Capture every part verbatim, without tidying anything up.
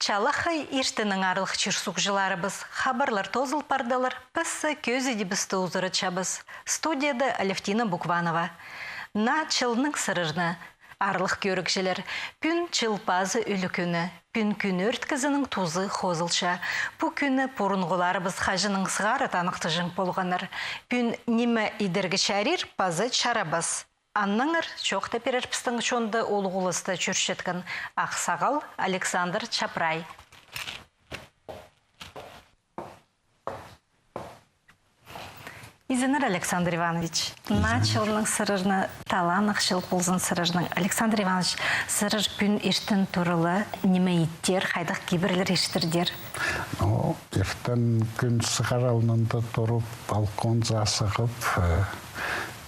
Чалахай иртеннең, аарлығ чир-суғҷыларыбыс. Хабарлар тоозыл пардылар, піс кӧзідібісті узаратчабыс. Студияда Алевтина Букванова. Наа чылның сырырны, аарлығ кӧрігҷілер, пӱӱн Чыл пазы ӱлӱкӱні, пӱӱн кӱнӧрткізінің тузы хозылча. Пу кӱнні пурунғыларыбыс хаҷаннаң сығара таныхтаҷаң полғаннар. Пӱӱн ниме идерге чарир паза чарабас, аннаңар чоохтап пирер пістің чонда улуғ уласта чӧрчеткен ахсағал Александр Чапрай. Изеннер, Александр Иванович. Наа чылның сырырны, таланнығ чыл ползын сырырның. Александр Иванович, сырыр пӱӱн иртен турыла, ниме иттер, хайдағ кибірлер иртірдер? Ну, иртен кӱн сығар алнында турып, балконзар сығып, э,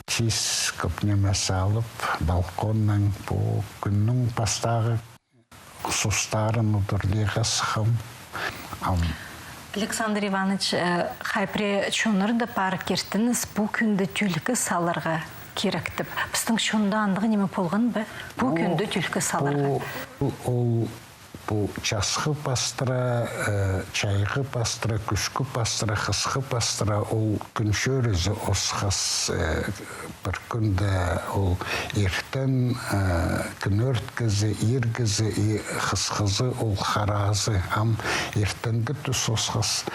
чис кӧп ниме салып, балконнаң пу кӱннің пастағы сустарын удурлирға сыххам. Ам. Александр Иванович, э, хай пірее чоннарда пар киртініс пу кӱнде тӧлкі саларға кирек тіп. Пістің чонда андағ ниме полған ба? Пу кӱнде тӧлкі саларға. Пу, ол, пу часхы пастыра, э, чайғы пастыра, кӱскӱ пастыра, хысхы пастыра, ол кӱн чӧрізі осхас, э, пір кӱнде ол иртен, э, кӱнӧрткізі, иргізі, и хысхызы ол харазы. Ам иртенгі тӱс осхас,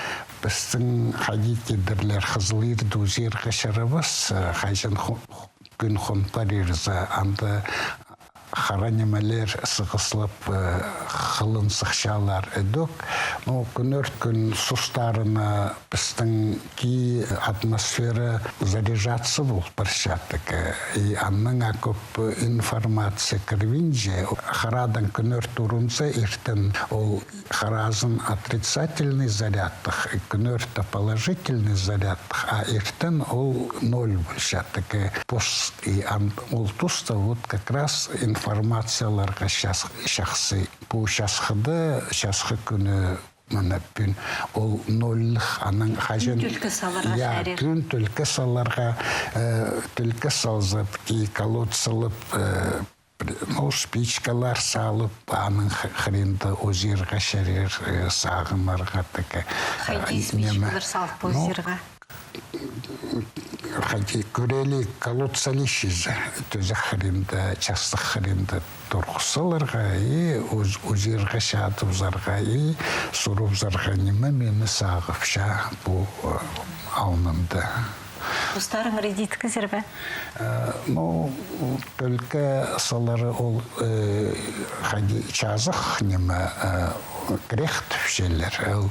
пістің хайди тидірлер, Хызыл ирді узирға чарабас, э, хайҷан ху-, кӱн хон парирза, анда хара нимелер сығыслап, э, хылын сыхчалар ідӧк. Ну, кӱнӧрт кӱн сустарына пістің кии атмосфера заряжаться пол парчатханнар. И аннаң а кӧп информация кірбинче, харадаң кӱнӧрт урунза, иртен ол харазын отрицательный зарядтығ, кӱнӧртте положительный зарядтығ, а иртен ол ноль полчатханнар. Пос и ан-, ол туста вот как раз информацияларға час-, чахсы. Пу часхыда, часхы кӱні, мына, пӱӱн ол нольлығ, анаң хаҷан... Пӱӱн тӧлкі саларға чарир. Я, пӱӱн тӧлкі саларға, э, тӧлкі салза, и колод салып, э, ну, спичкалар салып, аның х-, хыринда узирға чарир, э, сағынарға тігі. Хайди спичкалар салып узирға? Хайди, кӧрелі, колод салчазың, тӧзек хыринда, частығ хыринда турғыс саларға, и уз-, узирға чадыбызарға, и сурыбызарға, ниме мині сағыпча пу, э, алнында. Постарыңар иткезер бе? Э, ну, тӧлкі салары ол, э, хайди, чазых ниме, э, грех тіпчелер. Ол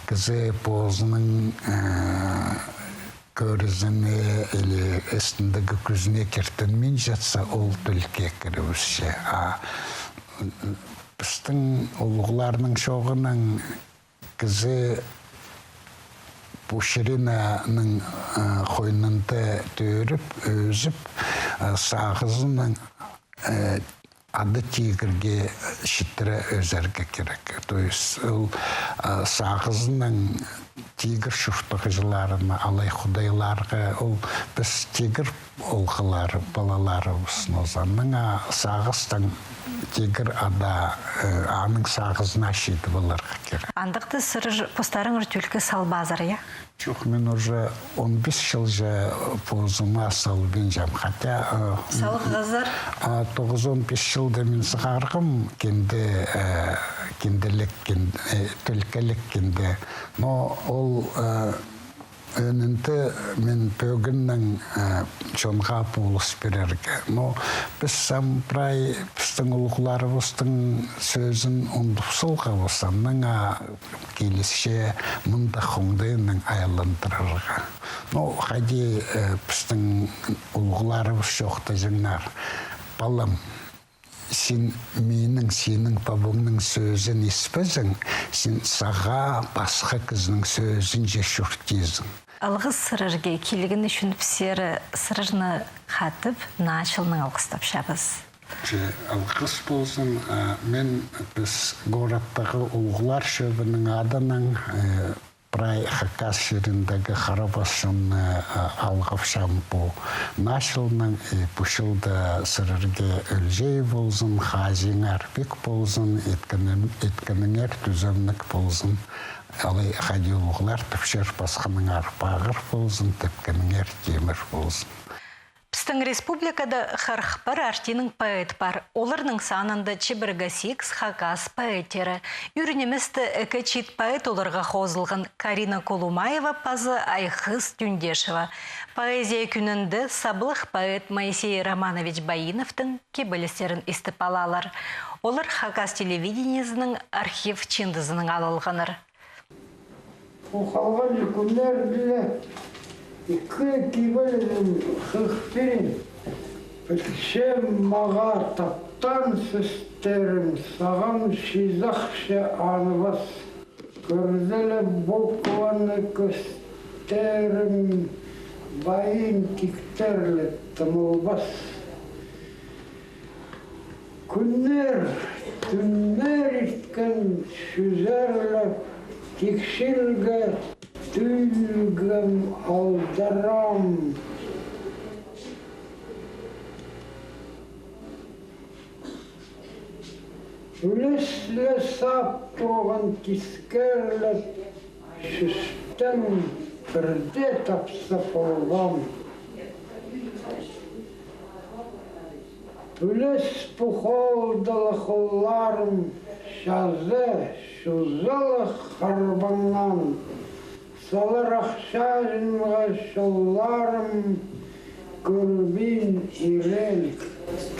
кізі позының, э, кӧрізіне или істіндегі кӱзіне киртінмин чатса, ол тӧлкі кірібісче. А пістің улуғларның чооғынаң кізі пу чыринның, э, хойнында тӧріп, ӧзіп, э, сағызының, э, ады тигірге читіре ӧзерге кирек. То есть ол, э, сағызының тигір чуртағҷыларына, алай худайларға, ол піс тигір оолғылары, палаларыбыс, но саннаң а сағыстаң тигір ада, э, аның сағызына читіп аларға кирек. Андағ даа сірер постарыңар тӧлкі салбаазар, я? Чох, мин уже он пис чылҷа позыма салбинчам. Хотя, э, салғазар, а, тоғызон пис чылда мин сығарғам кинде, э, кинделік кин-, э, тӧлкілік кинде. Но ол, э, ӧӧнінде мин пӧгіннең, э, чонға полыс пирерге. Но піс ам прай пістің улуғларыбыстың сӧзін ундуп салғабыс, анаң а килісче мындағ оңдайнаң айландырарға. Ну, хайди, э, пістің улуғларыбыс чоохтаҷаңнар: «Палам, син минің, синің пабаңның сӧзін испезең, син сағаа пасха кізінің сӧзінҷе чуртирзың». Алғыс сірерге килген ӱчӱн. Піс сірерні хатап Наа чылнаң алғыстапчабыс. Че, алғыс ползын, а, мин піс городтағы улуғлар чӧбінің адынаң, э, прай Хакас чиріндегі харабас чонны, а, алғапчам пу наа чылнаң, и пу чылда сірерге ӧлҷең ползын, хазииңер пик ползын, иткенің-, иткеніңер тӱземніг ползын. Алай хайди улуғлар тіпчелер, пасханыңар пағыр ползын, тепкеніңер тимір ползын. Пістің республикада хырых пір артиның поэт пар. Оларның санында чибіргі сигіс хакас поэттері. Ӱр ниместе ікі чиит поэт оларға хозылған: Карина Кулумаева паза Айхыс Тюндешева. Поэзия кӱнінде саблығ поэт Моисей Романович Баиновтың кибелістерін истіп алалар. Олар Хакас телевидениезінің архив чыындызынаң алылғаннар. Пу халғанҷы кӱннерде ікі кибелізін хығырып пирем. Пілчем, мағаа таптаан сӧстерім сағам чыызахча аныбас. Кӧрзе ле букваны кӧстерім, байын тиктер ле тымылбас. Кӱннер, тӱннер ирткен чӱзерлеп, тикшілге тӱлгем, алдарам. Ӱлес ле сап турған тискерлеп, чӱстең пірдее тапса полғам. Пӱлес пу холдала холларым, чазы, чузы ла харбаннаң. Салар ахча чынға чолларым, кӧрбин ирелік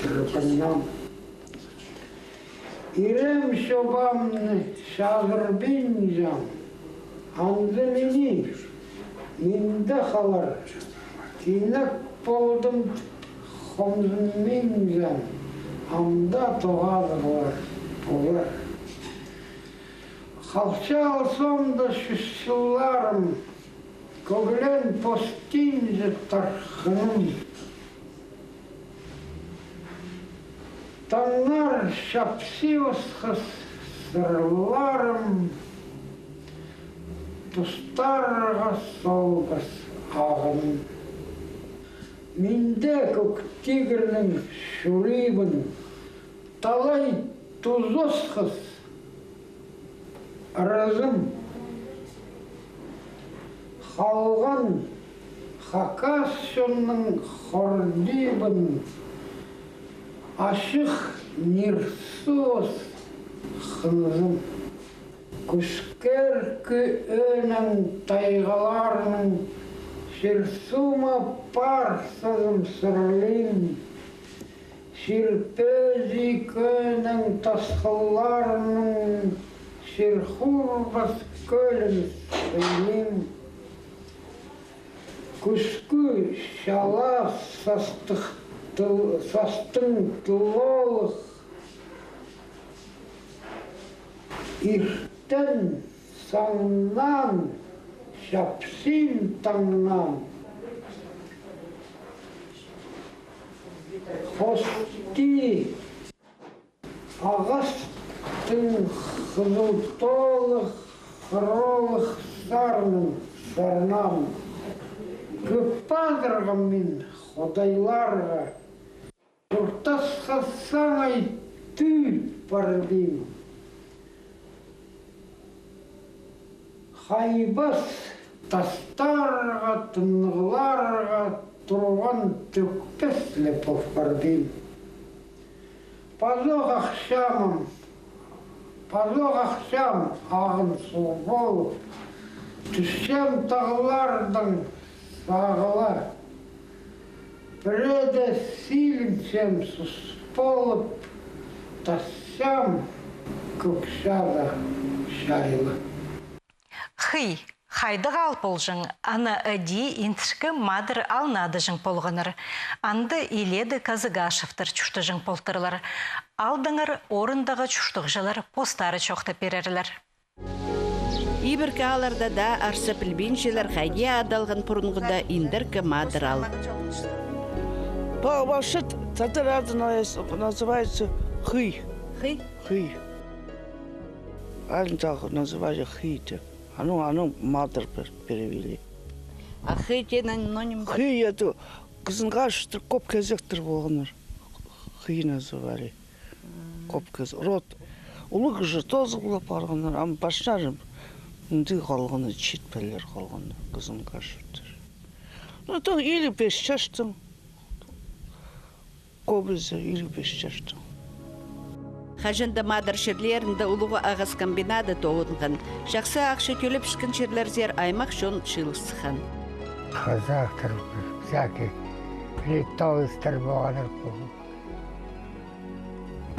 тырбаннаң. Ирем-чобамны чазырбинчам, анда мини, минде халар. Тинек полдым, хомзынминчам, ам даа тоғазығлар полар. Халча алсам даа чӱс чылларым, кӧглен постинче тархыным. Таңнар чапсибысхас сырларым, тустарға салбас ағыным. Минде кӧк тигірнің чурибын, талай тузасхас ырызым. Халған хакас чонның хордибын, ачых нирсуус хынызым. Кӱскеркі ӧӧнің тайғаларының чир-сума пар сазым сырлим. Чир пӧзік ӧӧнің тасхылларының чир хурбас кӧлін сыйлим. Кӱскӱ чала састых тыл-, састың тылолых иртен саңнаң, чапсин таңнаң. Хости ағастың хызыл тоолығ, хыролығ сарның сарнаң. Кӧп пазырғам мин Худайларға, чуртасха саңай тӱӱ парбин. Хайбас тастарға, тынғыларға турған тӧкпес ле пол парбин. Пазох ахчам, пазох ахчам ағын суғ полып, тӱсчем тағлардаң сағыла. Пірееде силінчем сус полып, тасчам кӧк чаза чайла. Хый, хайдағ аал полҷаң, аны іди Индіркі Мадыр аалнадаҷаң полғаннар. Анда илееде Казыгашевтер чуртаҷаң полтырлар. Алдыңар орындағы чуртағҷылар постары чоохтап пирерлер. Ибіркі аалларда даа арса пілбинчелер, хайди адалған пурунғыда Индіркі Мадыр аал. По-, вообще, т-, татар ады на-, называется Хый. Хый? Хый. Алин так называли Хый деп. Анаң, анаң Мадар пер-, перевели. А Хый теен, ну, ним-, Хый, это, Кызын Кашевтер кӧп кезектер полғаннар. Хый называли. Кӧп кез-, род. Улуғ уже тоозылып парғаннар, ам пасчалар. Мында халғаннар, чиит палалар халғаннар, Кызын Кашевтер. Ну, то илиг пис частаң. Кӧбізі илиг пис частаң. Хаҷан-да Мадар чирлерінде улуғ ағас комбинады тоғынған. Чахсы ахча тӧлепчеткен чирлерзер аймах чон чыылыс сыххан. Казахтар, всякий, литовецтер полғаннар.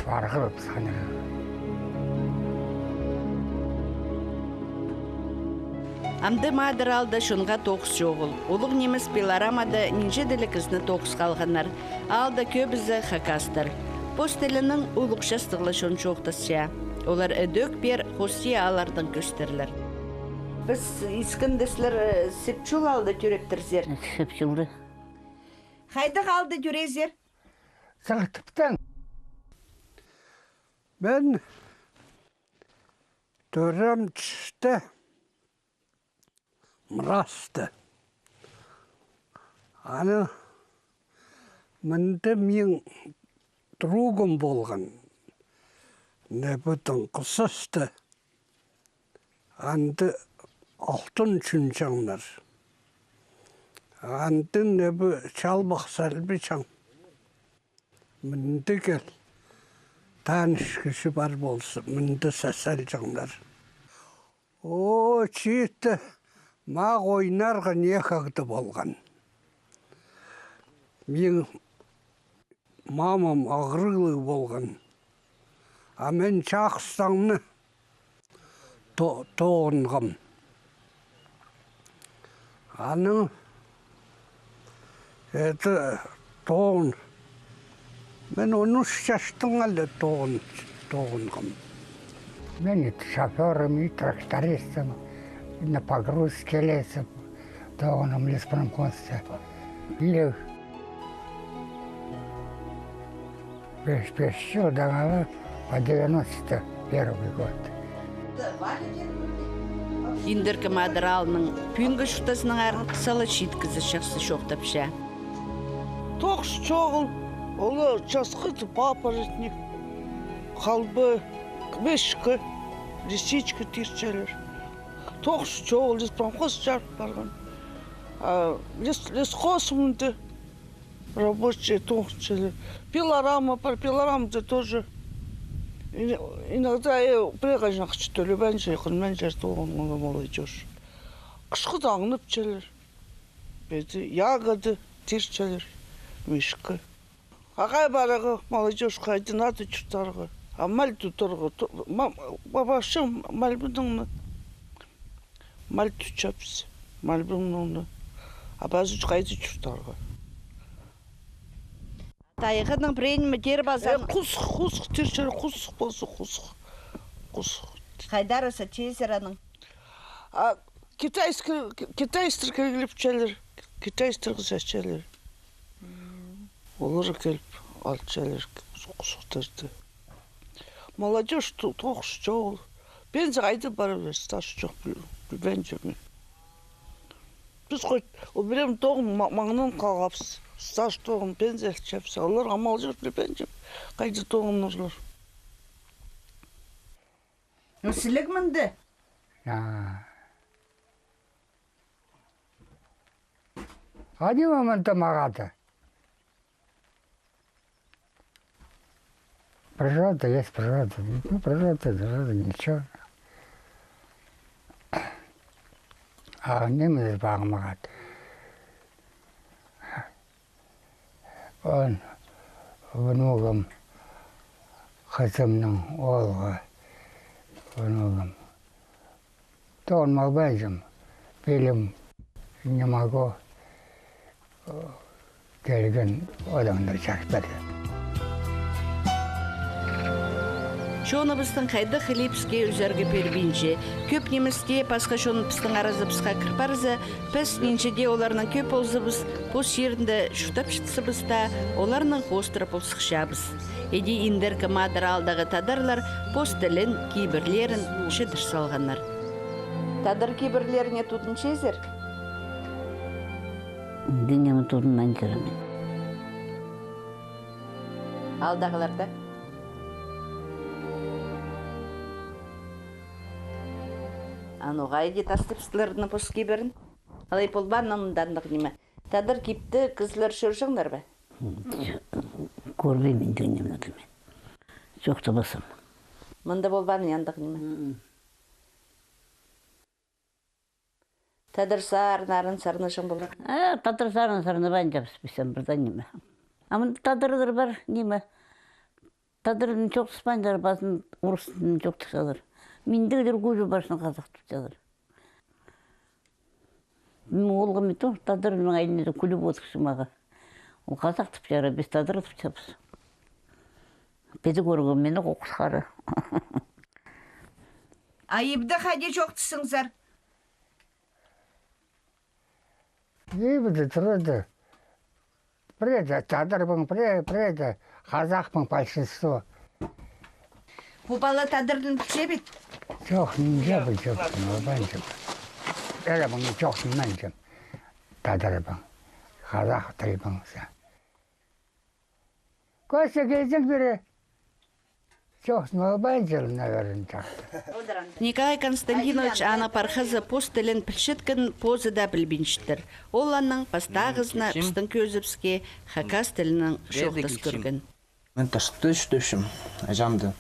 Парғалып санырға. Амды Мадар аалда чонға тоғыс чоғыл. Улуғ нимес пилорамада нинҷе-де ле кізіні тоғысха алғаннар. Аалда кӧбізі хакастар. Пос тілінең улуғ частығ ла чон чоохтасча. Олар ідӧк пеер хости ааллардаң кӧстерлер. Піс искенде сірер, э, Сепчул аалда тӧрептірзер. Сепчулда. Хайдағ аалда тӧреезер? Сығыртыптаң. Мин тӧреем тышта, Мыраста. Аны мында минің другым полған. Небі тың Хысаста. Анда алтын чӱнҷеңнер. Анда небі чалбах салбаҷаң. Мында кел. Таныш кізі пар полза, мында са-, салҷаңнар. О, чиитті мағаа ойнарға неке хығыртып алған. Минің мамам ағырығлығ полған. А мин чахсы таңны то-, тоғынғам. Анаң, это, тоғын. Мин он ӱс частаң алай тоғын-, тоғынғам. Мин и шофёрым, и трактористім, и на погрузке лезіп тоғынғам леспромхозта. Или пес, пес чылдаң алып по девяносто первый год. Индіркі Мадар аалның пӱӱнгі чуртазынаңар сала чиит кізі чахсы чоохтапча. Тоғыс чоғыл, олар часхы, папоротник, халбы, квешка, лисичка тирчелер. Тоғыс чоғыл, леспромхоз чарып парған. А лес-, лесхоз мында. Рабочий тоғынчалар. Пилорама пар, пилорамада тоже. И-, иногда, э, пірее хынҷаң ахча тӧлебинче, хынминча тоғынарға молодёжь. Хысхыда аңнапчалар. Педе ягода тирчелер, мишка. Ағаа парарға, молодёжь, хайди надо чуртарға. А мал тударға, ту-, ма-, ма-, вообще мал пудуңны. Мал тутчабыс, мал пудуңны. А пазы хайди чуртарға. Тайғаның пірее ниме тир паза. Э, хузух, хузух тирчелер, хузух полза, хузух. Хузух. Хайдар ызы тирзер аның? А китайский, ки-, китайстар килгілепчелер, китайстарға сатчалар. Олар киліп алчалар хузухтарды. Молодёжь то-, тоғыс чоғыл. Пенсияа хайди парарлар, стаж чох, піл-, пілбинчем мин. Піс хоть ол пірее тоғын ма-, маңнаң халғабыс. Стаж тоғын, пенсияа ілчебіс. Олар амал чох, пілбинчем хайди тоғынарлар. Ну, сіліг мында? А. А ниме мында мағаа да? Природа есть природа. Ну, природа, природа, ничего. А ниме мағаа мағаа да? Он внугым, хызымның оолғы внугым. Тоғынып албинчам, пілем, не могу, э, килген одаңнар чарып пирді. Чоныбыстың хайдағ хылипске ӱзерге пирбинче, кӧп ниместе пасха чон пістің аразыбысха кір парза, піс нинҷе дее оларнаң кӧп ползабыс, пос чирінде чуртапчатсабыс таа, оларнаң хоостыра ползыхчабыс. Іди индіркі Мадар аалдағы тадарлар пос тілін, кибірлерін чідір салғаннар. Тадар кибірлеріне тудынчазар? Ниме тудынминчам мин. Аалдағыларда? А ноға иди тастапчалар на пос кибірін? Алай полбаан на мында андағ ниме. Тадар кибірні кізілер чӧрҷеңнер бе? Кӧрбеем мин андағ нимені. Чоохтабаспын. Мында полбаан андағ ниме. Тадар сарын-арын сарнаҷаң полар. А, тадар сарын сарнабинчабыс піс, пістің пірдее ниме. А мында тадарлар пар, ниме. Тадар тілін чоохтаспинчалар, пазын орыс тілін чоохтапчалар. Миндегілер кӧзі парзын хазах тіпчелер. Мин олғам иту, тадар тілнің айланында кӱліп одырча мағаа. Ол хазах тіпчелер, піс тадар тіпчебіс. Піди кӧргем, мин ох хара. А ибде хайди чоохтассаңзар? Ибде тур иді. Пірее тадарбын, пірее, пірее хазахпын большинство. Пу пала тадар тілін пілче бе? Чох, нинҷе пілчем, чох, нинҷе. Эребін чох, нинҷе. Тадарбын. Хазах тілбін. Кӧзі килзең пире. Чох, нолбайн чыл, наверное, так. Николай Константинович аның пархазы пос тілін пілчеткен, позы даа пілбинчеттір. Ол аның пастағызына пістің кӧзібіске хакас тілінең чоохтас кӧрген. Мин Ташкентте чуртапчам, аҷамда.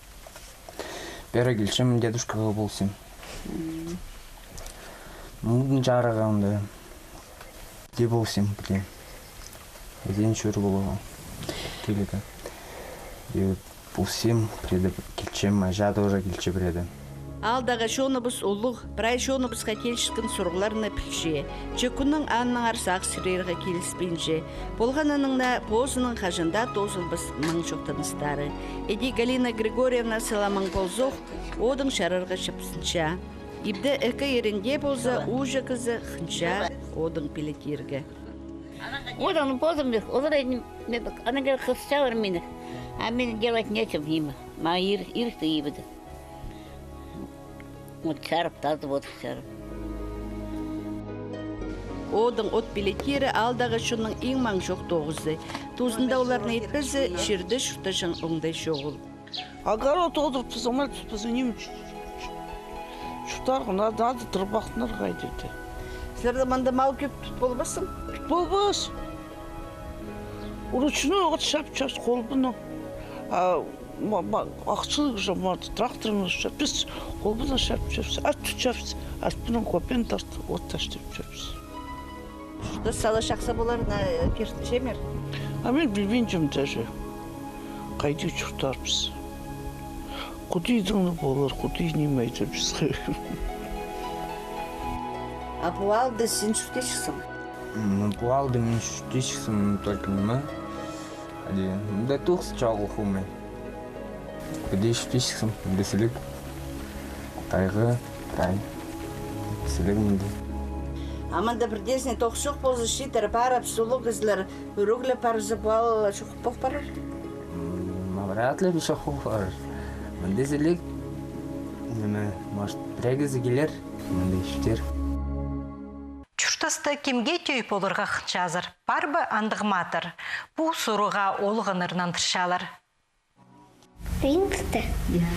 Пеер килчем, дедушкаға полчам. Мудың чарығында. Де полчам, пілем. Ізен чӧр поларға. Киледі. Де полчам, пірееде килчем, аҷа тоже килче пірееде. Аалдағы чоныбыс улуғ, прай чоныбысха килісчеткен сурығларны пілче. Че кӱннің аннаңар сағыс сірерге киліспинче. Полғаннаң на позының хаҷан даа тоозылбас маң чоохтаныстары. Іди Галина Григорьевна сыламаң ползох, одың чарарға чапсынча. Ибде ікі ирен дее полза, ууҷа кізі хынча одың пилетирге. Одың позым, озырайдым, ана кізі хысчалар мині. А мин делать нечем, ниме. Ма ир, иртті ибде. От чарып, тазып одыр чарып. Одың от пилетирі аалдағы чонның иң маң чох тоғызы. Тузында оларны итпезі, чирде чуртаҷаң оңдай чоғыл. Огород одырыппыс, амал тутпас, ниме чу-, чу-, чуртарға, надо, надо тырбахтанарға, хайди. Сірерде мында мал кӧп тут полбассың? Тут полбас. Вручную от чапчабыс, холбынаң. А ма-, ма-, ахчалығ же мар, тракторнаң чапчабыс, холбынаң чапчабыс, ат тутчабыс, ат пынаң кӧпен тарт, от тастапчабыс. Чуртас сала чахсы полар на, э, киртінҷе мир? А мин пілбинчем даже, хайди чуртарбыс. Худайдың на полар, Худай ниме айтар піске. А пу аалда син чуртирҷыхсың? М, пу аалда мин чуртирҷыхсым только ниме. Хайди, мында тоғыс чоғыл хумай. Піди чуртирҷыхсым, мында сіліг. Тайға, тай. Сіліг мында. А мында пірдеезіне тоғыс чох полза, читіре парып, сулуғ кізілер ӱріглеп парза, пу аал чох пол парар? М, вряд ли чох пол парар. Мында сіліг, ниме, может, пірее кізі килер, мында чуртир. Чуртаста кемге тӧӧй поларға хынчазар? Пар ба андағ матыр? Пу сурығға оолғаннар нандырчалар. Винкті? Я.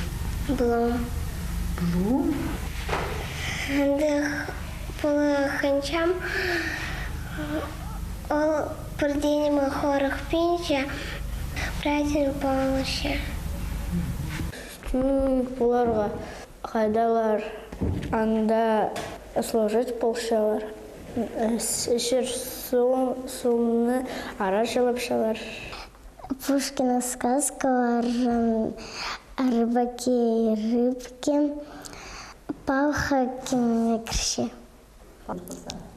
Блум. Блум? Андағ поларға хынчам, ол пірдее ниме хорыхпинча, праздник полча. М, поларға хайдағлар анда служить полчалар. С-, чир-суун, суунны араҷылапчалар. Пушкиннің сказкаларын «Рыбаки и рыбки», «Палха» киноға кірче.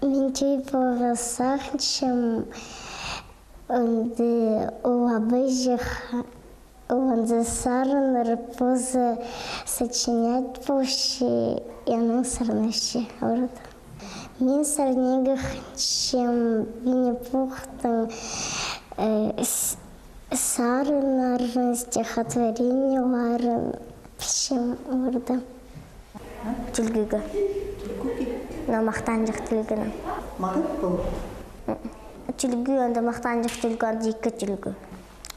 Мин тӧӧй поларға сағынчам, анда ол абайҷах, ол анда сарыннар позы сочинять полча, и анаң сарнапча орта. Мин сарнирға хынчам Винни-Пухтың, э, с-, сарыннарын, стихотворениелерін пілчем орта. Тӱлгӱге. Тӱлгӱге? Но махтанҷых тӱлгӱнең. Мағат пу? Тӱлгӱ, анда махтанҷых тӱлгӱ, анда ікі тӱлгӱ.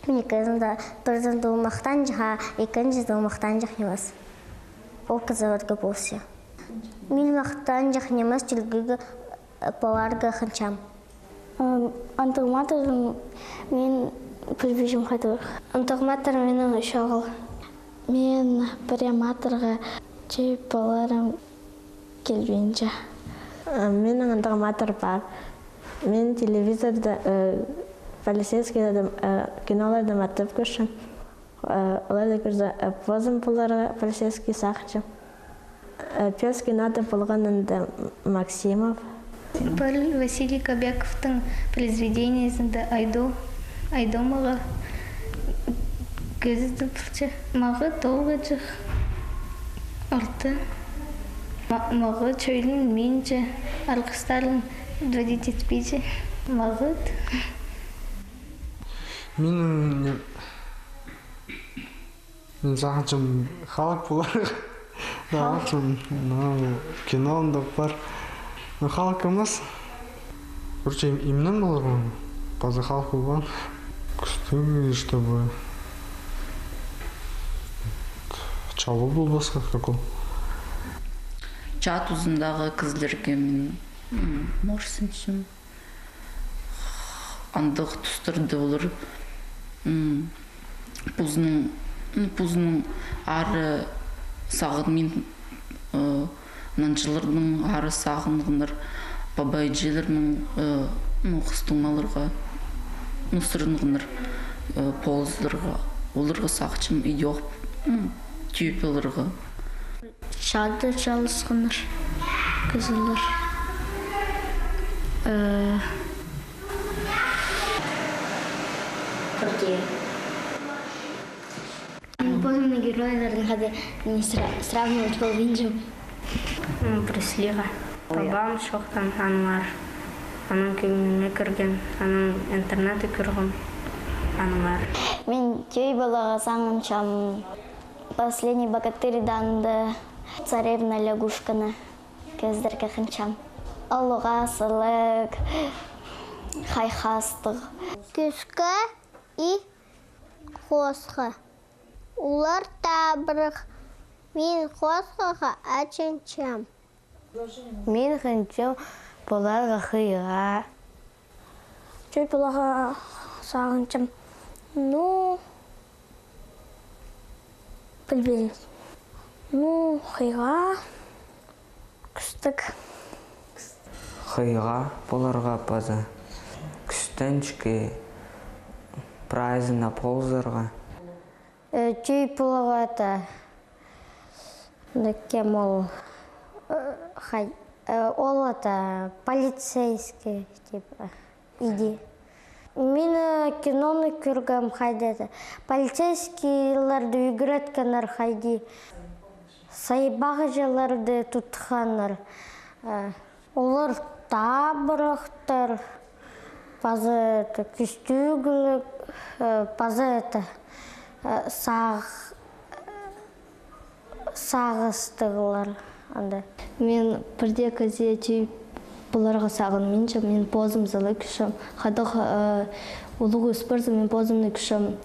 Мин ікізінде, пірзінде ол махтанҷых, а ікінҷізі ол махтанҷых нимес. Ол кізілерге полза. Мин махтанҷых нимес тӱлгӱге, э, поларға хынчам. Ам, андағ матыр, мин пілбинчем хайдағ. Андағ матыр минің ӱс ағыл. Мин пірее матырға тӧӧй поларым килбинче. Э, минің андағ матыр пар. Мин телевизорда, э, полицейскийлерді, э, киноларда матап кӧрчем. Э, оларны кӧрзе, э, позым поларға полицейский сағынчам. Э, пӧзік кинода полған анда Максимов. Павел Василий Кобяковтың произведениезінде Айдо, Айдо мағаа кӧзідіг полча. Мағаа толғаҷах. Орта. Ма-, мағаа чойланминча, арғыстарын вроде титпинче. Мағаа. Минің, мин сағынчам Халк поларға. Халк? Сағынчам, ну, кинода пар. Ну, Халк нимес. Короче, им-, имнең поларға, паза Халк полбаан. Кӱстіг, чтобы чалығ полбасха, как ол. Чаа тузындағы кізілерге мин, м, морсынчам. Андағ тустарда олар, м, позының, ну, позының ары сағынмин, э, нанҷыларның ары сағынғаннар, паба-іҷелернің, э, ну, хыс туңмаларға, ну, сырынғаннар, э, полызарға, оларға сағынчам, идӧк, м, тӧӧй поларға. Чаада чалысханнар кізілер. Э, пірдее. Позымның геройларын хайди не сра-, сравнивать полбинчам. М, Брюс Лиға. Пабам чоохтаан аннаңар. Анаң кӧңніме кірген, анаң интернетте кӧргем аннаңар. Мин тӧӧй поларға сағынчам. Последний богатырьда анда царевна лягушканы кӧзідерге хынчам. Ол уғаа сылығ, хайхастығ. Кӱске и хосха. Олар табырах. Мин хосхаға ачынчам. Мин хынчам поларға хыйға. Тӧӧй поларға сағынчам. Ну, пілбинчем. Ну, хыйға кӱстіг. Хыйға поларға паза кӱстенчікке прайзына ползарға. Э, тӧӧй поларға та, ну, кем ол, э, хай-, э, ол та полицейский, типа, иди. Мин, э, киноны кӧргем, хайда та полицейскийлерді ӱгреткеннер, хайди сайбағҷыларды тутханнар. Э, Олар табырахтар, паза это кӱстігліг, э, паза это, э, сағ-, сағыстығлар анда. Мин пірдее кізее тӧӧй поларға сағынминчам, мин позым сала кӧрчем. Хайдағ, э, улуғ ӧс парза, мин позымны кӧрчем.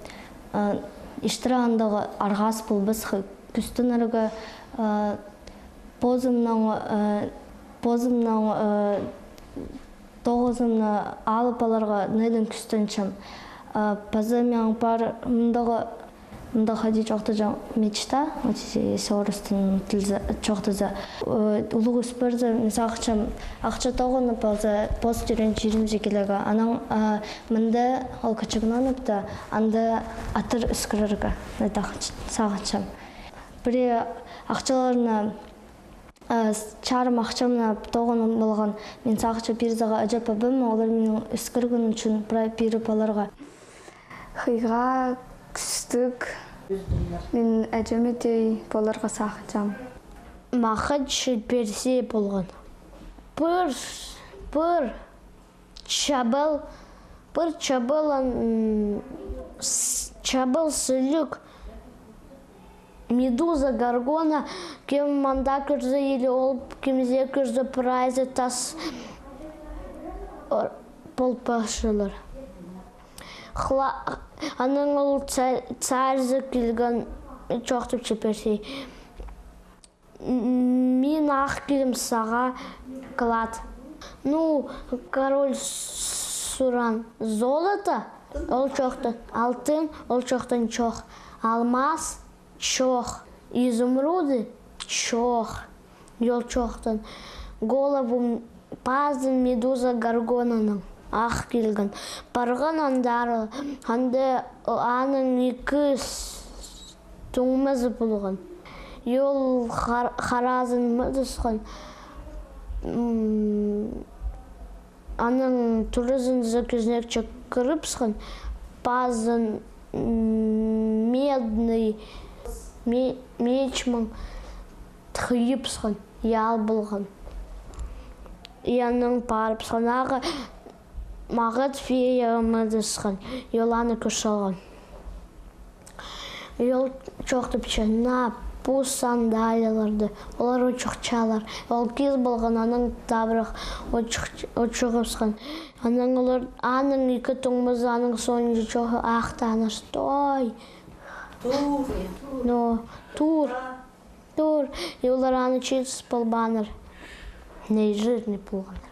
Э, иштіре андағ арғас полбасха. Кӱстенерге, э, позымның, э, позымның, э, тоғызымны алып аларға ниидең кӱстенчем. Э, паза мин пар мындағ, мындағ хайди чоохтаҷаң, мечта, вот если орыстың тілзі чоохтаза. Э, улуғ ӧс парза, мин сағынчам, ахча тоғынып алза, пос тӧреен чирімҷе килерге. Анаң, э, мында ол кічіг нанып та, анда атыр ӧскірерге, ниидең сағынчам. Пірее ахчаларны, э, с-, чарым ахчамны тоғынып алған. Мин сағынчам пирзеге аҷа-пабам, олар минің ӧскіргенім ӱчӱн прай пиріп аларға. Хыйға кӱстіг. Мин аҷама тӧӧй поларға сағынчам. Мағаа чіли пирзе полған. Пір, пір чабал, пір чабал, м, с-, чабал сіліг Медуза, Горгона, кем мында кӧрзе или ол кемзее кӧрзе, прайзы тас, ор-, пол парчалар. Хла-, анаң ол ца-, царьзы килген, чоохтапча Персей. М, мин ах килем сағаа клад. Ну, король сурған: золото? Ол чоохтаан: алтын? Ол чоохтаан: чох. Алмаз? Чох. Изумруды? Чох. И ол чоохтаан: голову пазын Медуза Горгонаның. Ах килген. Парған андар, анда аның ікі с-, туңмазы полған. И ол хар-, харазын мыдысхан. М, аның туразынзар кӱзнекче кіріпсхан, пазын, м, медный ме-, мечмең тыйыпсхан, и ал полған. И анаң парыпсхан, ағаа мағат фея мыдысхан, и ол аны кӧр салған. И ол чоохтапча: на, пу сандалияларды, олар учухчалар. Ол кис полған, анаң табырах учух-, учухпысхан. Анаң олар, аның ікі туңмазы, аның соонҷа чоохтаан: стой! Тур! Но, тур! Тур! И олар аны читіс полбааннар. Ней жирный полғаннар.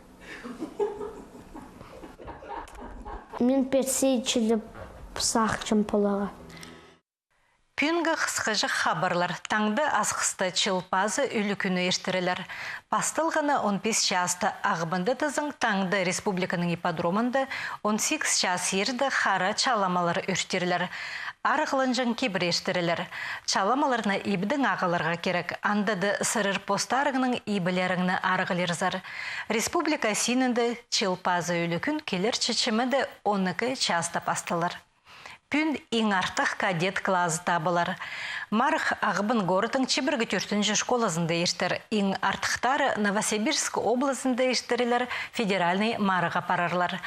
Мин Персей чіли сағынчам поларға. Пӱӱнгі хысхаҷах хабарлар. Таңда Асхыста Чыл пазы ӱлӱкӱні иртірерлер. Пасталғаны он пис часта. Ағбанда тізең, таңда республиканың ипподромында он сигіс час иирде хара чаламалар иртірерлер. Арығланҷаң кибір иртірерлер. Чаламаларны ибдең ағыларға кирек. Анда даа сірер постарыңның ибілеріңні арығлирзар. Республика синінде Чыл пазы ӱлӱкӱн килер чечімеде он ікі часта пасталар. Пӱӱн иң артых кадет клазы табылар. Марығ Ағбан городтың чибіргі тӧртінҷі школазында иртер. Иң артыхтары Новосибирск облазында иртірерлер, федеральный марығға парарлар.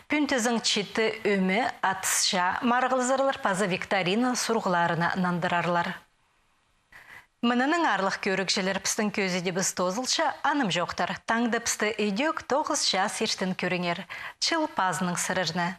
Пӱӱн тізең читі ӧме атыс чаа марығлазарлар паза викторина сурығларына нандырарлар. Мынынаң, аарлығ кӧрігҷілер, пістің кӧзідібіс тоозылча, анымҷохтар. Таңда пісті идӧк тоғыс час иртен кӧріңер. Чыл пазынаң сірерні.